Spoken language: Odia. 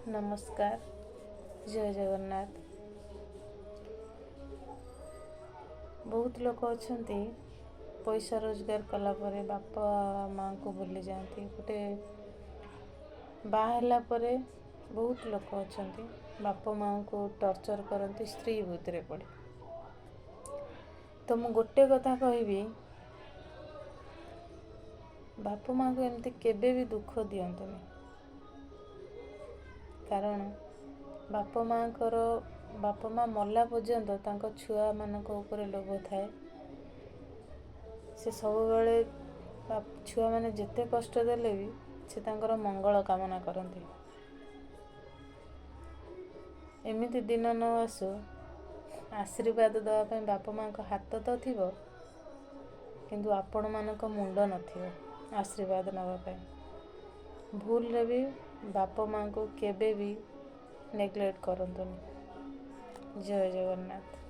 ନମସ୍କାର, ଜୟ ଜଗନ୍ନାଥ। ବହୁତ ଲୋକ ଅଛନ୍ତି, ପଇସା ରୋଜଗାର କଲା ପରେ ବାପା ମାଆଙ୍କୁ ଭୁଲି ଯାଆନ୍ତି। ଗୋଟେ ବାହା ହେଲା ପରେ ବହୁତ ଲୋକ ଅଛନ୍ତି, ବାପା ମାଆଙ୍କୁ ଟର୍ଚର୍ କରନ୍ତି ସ୍ତ୍ରୀ ବୁଦ୍ଧିରେ ପଡ଼ି। ତ ମୁଁ ଗୋଟେ କଥା କହିବି, ବାପା ମାଆଙ୍କୁ ଏମିତି କେବେ ବି ଦୁଃଖ ଦିଅନ୍ତୁନି, କାରଣ ବାପା ମାଆଙ୍କର, ବାପା ମା ମଲା ପର୍ଯ୍ୟନ୍ତ ତାଙ୍କ ଛୁଆମାନଙ୍କ ଉପରେ ଲୋଭ ଥାଏ। ସେ ସବୁବେଳେ ଛୁଆମାନେ ଯେତେ କଷ୍ଟ ଦେଲେ ବି ସେ ତାଙ୍କର ମଙ୍ଗଳ କାମନା କରନ୍ତି। ଏମିତି ଦିନ ନ ଆସୁ, ଆଶୀର୍ବାଦ ଦେବା ପାଇଁ ବାପା ମାଆଙ୍କ ହାତ ତ ଥିବ, କିନ୍ତୁ ଆପଣମାନଙ୍କ ମୁଣ୍ଡ ନଥିବ ଆଶୀର୍ବାଦ ନେବା ପାଇଁ। ଭୁଲରେ ବି ବାପା ମାଆଙ୍କୁ କେବେ ବି ନେଗ୍ଲେକ୍ଟ କରନ୍ତୁନି। ଜୟ ଜଗନ୍ନାଥ।